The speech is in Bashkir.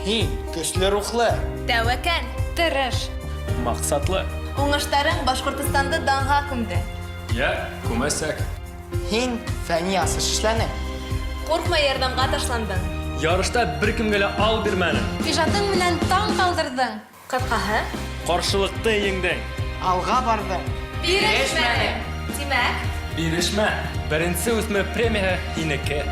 Һин көслө рухлы. Тәүәккәл. Тырыш. Маҡсатлы. Уңыштарың Башҡортостанды данға күмде. Йә, күмәсәк. Һин фәнни асыш эшләнең. Ҡурҡмай ярҙамға ташландың. Ярышта бер кемгә лә ал бирмәнең. Ижадың менән таң ҡалдырҙың. Ҡыҫҡаһы. Ҡаршылыҡты еңдең. Алға барҙың. Бирешмәнең. Тимәк. Бирешмә. Беренсе үҫмер премияһы һинеке.